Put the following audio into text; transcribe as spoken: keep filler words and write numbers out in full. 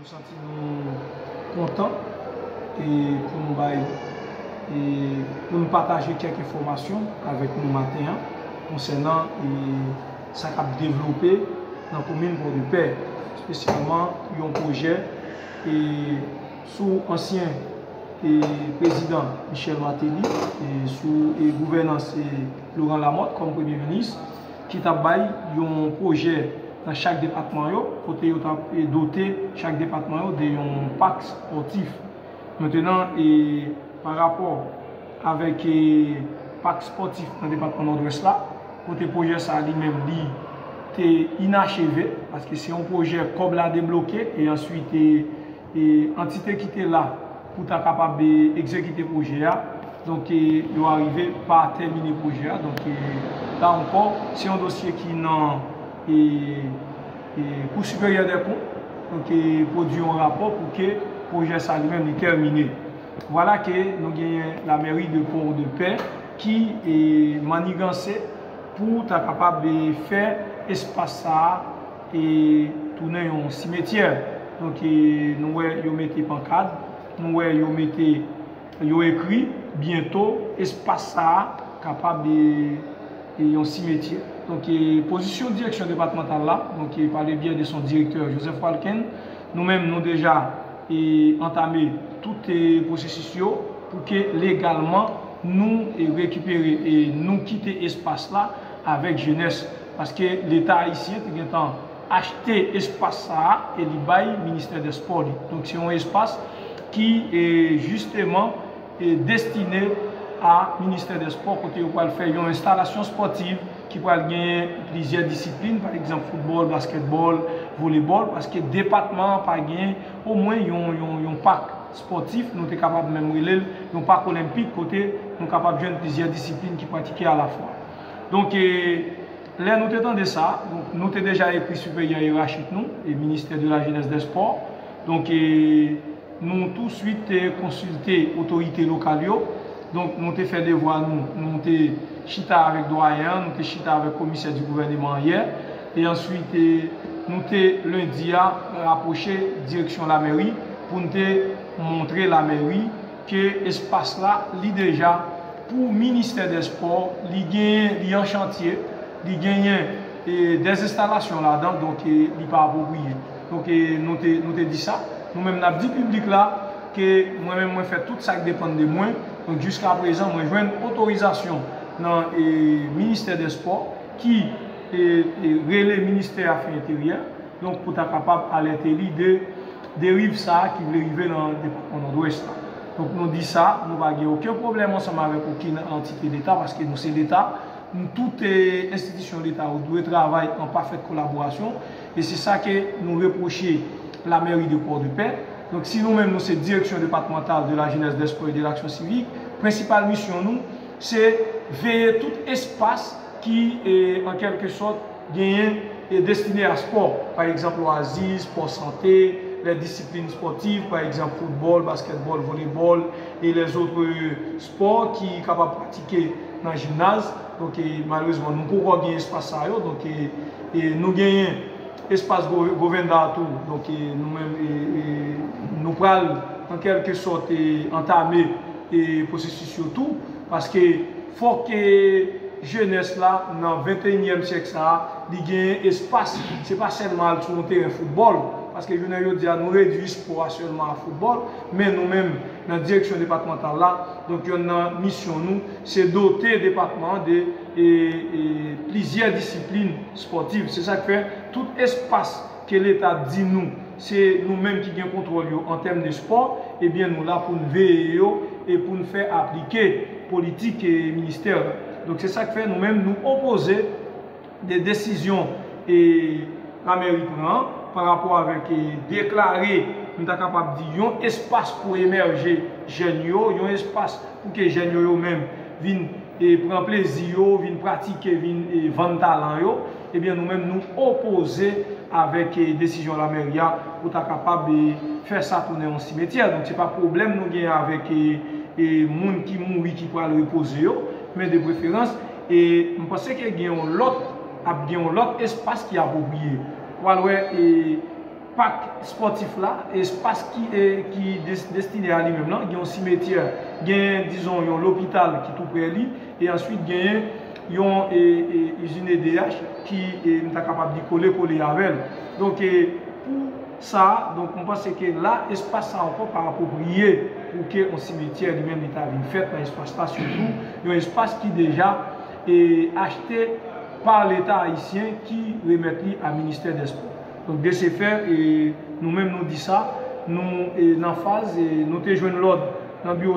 Santi nou kontan e pou nou bay e pou nou pataje kèk enfòmasyon avèk nou maten an konsènan e sa k ap devlope nan komin Pòdepè, espesyalman yon pwojè e sou ansyen e prezidan Michel Martelly e sou e gouvènans e Laurent Lamothe kòm premye minis ki t ap bay yon pwojè nan chak depatman yo, kote yo t ap e dote chak depatman yo de yon pak spòtif. Mentenan, e pa rapò avèk e pak spòtif nan depatman Nòdwès la, kote pwojè sa a li menm li te inacheve, paske se yon pwojè kòb la debloke, e answit e e antite ki te la pou ta kapab e egzekite pwojè a. Donk e yo arive pa tèmine pwojè a. Donk e la ankò, se yon dosye ki nan e e Cour supérieure des comptes. Donk e pwodui yon rapò pou ke pwojè sa li menm li tèmine. Vwala ke nou genyen lamèri de Pòdepè ki e maniganse pou ta kapab e fè espas sa a e tounen yon simetyè. Donk e nou wè yo mete pankad, nou wè yo mete yo ekri byento espas sa a kapab e e yon simetyè. Donk e pozisyon direksyon depatmantal la, donk e pa le byè de son direktè Joseph Walken, nou menm nou deja e antame tout e pwosesis yo pou ke legalman nou e rekipere e nou kite espas la avèk jenès. Paske Leta ayisyen te gentan achte espas sa a e li bay Ministè dè Spò li. Donk se yon espas ki e jisteman e destine a Ministè dè Spò, kote yo pral fè yon enstalasyon spòtiv ki pral genyen plizyè disiplin, pa egzanp foutbòl, baskètbòl, volebòl, paske depatman an pa genyen omwen yon, yon, yon pak spòtif, nou te kapab menm rele l yon pak olenpik, kote nou kapab jwenn plizyè disiplin ki pratike alafwa. Donk e lè nou te tande sa, donk nou te deja ekri sipèryè yerachik nou e Ministè de la Jeunesse des Sports. Donk e nou touswit te konsilte otorite lokal yo. Donk nou te fè devwa nou, nou te chita avèk dwayen an, nou te chita avèk komisè di gouvèneman an yè. E answit e nou te lendi a rapwoche direksyon lamèri pou n te montre lamèri ke espas la li deja pou ministè dè spò, li genyen, li an chantye, li genyen e dèzenstalasyon ladan, donk e li pa apwopriye. Donk e nou te, nou te di sa. Nou menm n ap di piblik la ke mwen menm mwen fè tout sa k depann de mwen. Donk jiska prezan mwen jwenn otorizasyon nan e ministè dè spò ki e, e rele ministè afè enteryè. Donk pou ta kapab alète li de deriv sa a ki vle rive nan depatman Nòdwès la. Donk nou di sa, nou pa gen okenn pwoblèm ansanm avèk okenn antite Leta, paske nou se Leta, nou tout e enstitisyon Leta yo dwe travay an pafèt kolaborasyon, e se sa ke nou repwoche lamèri de Pòdepè. Donk si nou menm nou se Direction Départementale de la Jeunesse, des Sports et de l'Action Civique, prensipal misyon nou se veye tout espas ki e an kèlke sòt genyen e destine a spò, pa egzanp lwazi, spò sante, lè disiplin spòtif, pa egzanp foutbòl, baskètbòl, volebòl e lèzòt spò ki kapab pratike nan jimnaz. Donk e malerezman nou poko gen espas sa yo. Donk e e nou genyen espas Go- Govenda tou. Donk e nou menm e e nou pral an kèlke sòt e antame e pwosesis yo tou, paske fòk e jenès la nan venteyinyèm syèk sa a li genyen espas. Se pa sèlman al sou yon teren foutbòl, paske jounen jodi a nou redui spò a sèlman a foutbòl. Men nou menm nan direksyon depatmantal la, donk yonn nan misyon nou se dote depatman an de e e plizyè disiplin spòtiv. Se sa k fè tout espas ke Leta di nou se nou menm ki gen kontwòl yo an tèm de spò, ebyen nou la pou n veye yo e pou n fè aplike politik e ministè la. Donk se sa k fè nou menm nou opoze de desizyon e lamèri pran an pa rapò avèk e deklare, m ta kapab di, yon espas pou emèje jèn yo, yon espas pou ke jèn yo yo menm vin e pran plezi yo, vin pratike, vin e vann talan yo. Ebyen nou menm nou opoze avèk e desizyon lamèri a pou ta kapab e fè sa tounen yon simetyè. Donk se pa pwoblèm nou genyen avèk e e moun ki mouri ki pral repoze yo, men de preferans e m panse ke gen yon lòt, ap gen yon lòt espas ki apwopriye. Ou pral wè e pak espòtif la, espas ki, e, ki des- destine a li menm lan, gen yon simetyè, gen, dizon, yon lopital ki tou prè li, e answit genyen yon, e, e, izin E D H ki, e, m ta kapab di, kole kole avè l. Donk, e, pou sa, donk, m panse ke la, espas sa ankò pa apwopriye pou ke yon simetyè li menm li ta vin fèt nan espas la, sitou yon espas ki deja, e, achte pa Leta ayisyen ki remèt li a Ministè dè Spò. Donk, de se fè, e, nou menm nou di sa, nou, e, nan faz, e, nou te jwenn lòd nan biwo